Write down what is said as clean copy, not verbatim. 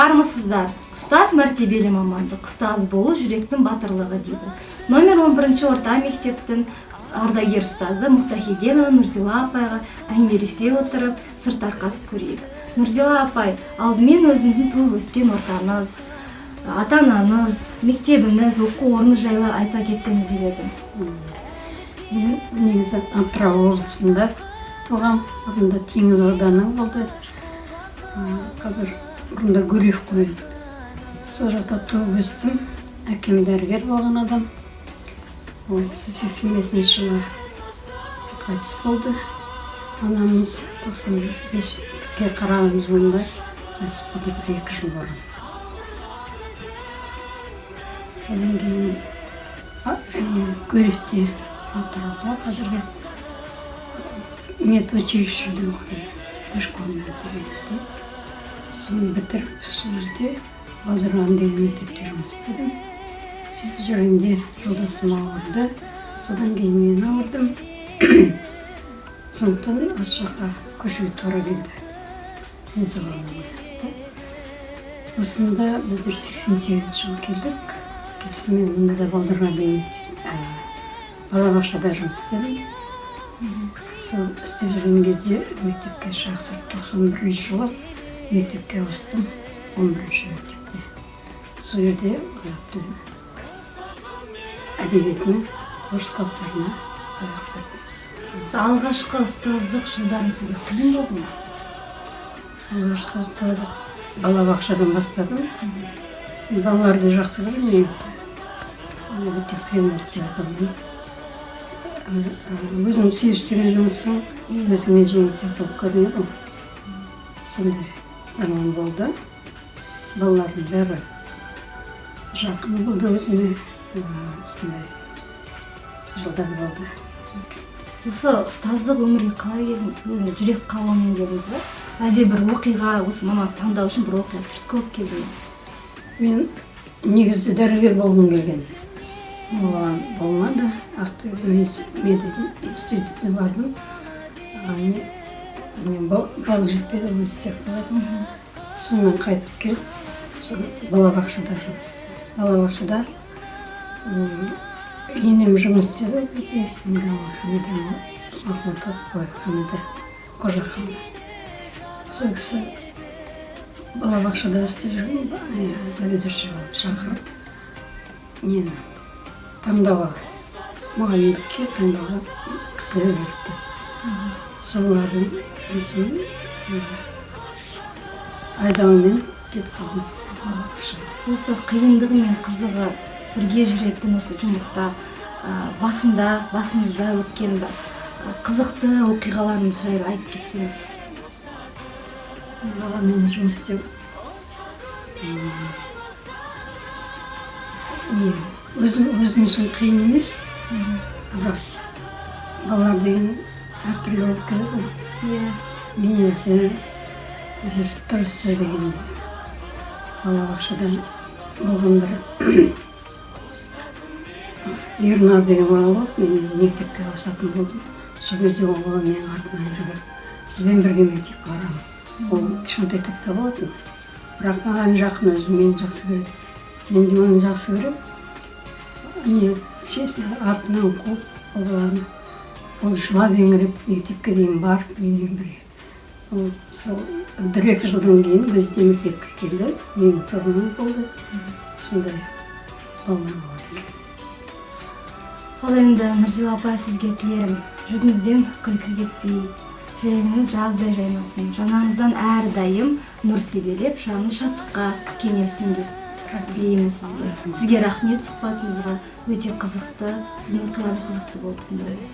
Армысыздар! Ұстаз — мәртебелі мамандық, ұстаз болу — жүректің батырлығы дейді. Номер 11 орта мектептің ардагер ұстазы Мұқтахиденова Нұрзила апайға әңгімелесе отырып, сыр тарқатып көрейік. Нұрзила апай, алдымен өзіңіздің туып өскен ортаңыз, ата анаңыз, мектебіңіз, оқу орны жайлы айта кетсеңіз деп едім. Мен негізі Атырау облысында туғам. Бұрында Теңіз ауданы болды. Қазір бұрында Гурьев қой еді. Сол жақта туып өстім. Әкем дәрігер болған адам. Ол кісі 85-жылы қайтыс болды. Анамыз 95-ке қараған жылында қайтыс болды, 1-2 жыл бұрын. Содан кейін Гурьевте, Атырауда, қазіргі медучилищеде оқыдым, дошкольный отделениеде. Соны бітіріп, сол жерде Балдырған деген мектепте жұмыс істедім. Сөйтіп жүргенде жолдасым ауырды, содан кейін мен ауырдым. Сондықтан осы жаққа көшуге тура келді денсаулығыма байланысты. Осында біздер 88-жылы келдік. Келісімен мұнда да Балдырған деген мектеп, балабақшада жұмыс істедім. Сол істеп жүрген кезде мектепке шақырып, 91-жылы мектепке ауыстым, 11-мектепте. Сол жерде қазақ тілі, әдебиетінің орыс класстарына сабақ бердім. Осы алғашқы ұстаздық жылдарыңыз сізге қиын болды ма? Алғашқы ұстаздық балабақшадан бастадым. Балаларды жақсы көремін негізі. Ол өте қиын болды деп айта алмаймын. Өзің сүйіп істеген жұмысың өзіңе жеңіл сияқты болып көрінеді ғой. Сондай заман болды. Балалардың бәрі жақын болды өзіме. Сондай жылдар болды. Осы ұстаздық өмірге қалай келдіңіз? Өзіңіз жүрек қалауымен келдіңіз ба, әлде бір оқиға, осы мамандықты таңдау үшін бір оқиға түрткі болып келді ме? Мен негізі дәрігер болғым келген, оған болмады. Ақтөбе мединститутына бардым. Не балл жетпеді ғой десек болады. Сонымен қайтып келіп, сол балабақшада жұмыс істедім. Балабақшада енем жұмыс істеді бізде, Хамида Махмұтова, ой, Хамида Қожақова. Сол кісі балабақшада істеп жүрген, заведующий болып шақырып, нені таңдауға, мұғалімдікке таңдауға кісілер келді деп. Солардың несімен, айдауымен кетіп қалдым балабақшаға. Осы қиындығы мен қызығы бірге жүретін осы жұмыста басыңызда өткен бір қызықты оқиғаларыңыз жайлы айтып кетсеңіз. Баламен жұмыс істеу не өзім үшін қиын емес, бірақ балалар деген әртүрлі болып келеді ғой. Мінезі, жүріс тұрысы дегенде. Балабақшада болған бір Ернар деген бала болды. Мен мектепке ауысатын болдым. Сол кезде ол бала менің артымнан жүгіріп, «Сізбен бірге мектепке барамын». Ол кішкентай топта болатын, бірақ маған жақын, өзі мені жақсы көреді, мен де оны жақсы көремін. Не честно, артынан қуып ол баланы, ол жылап еңіреп мектепке дейін барып менімен бірге. Ол сол 1-2 жылдан кейін өзі де мектепке келді, менің тобымнан болды. Сондай балалар болады екен. Ал енді, Нұрзила апай, сізге тілерім: жүзіңізден күлкі кетпей, жүрегіңіз жаздай жайнасын, жанарыңыздан әрдайым нұр себелеп, жаныңыз шаттыққа кенелсін деп тілейміз сізге. Сізге рахмет сұхбатыңызға, өте қызықты, сіздің оқиғаларыңыз қызықты болды тыңдауға.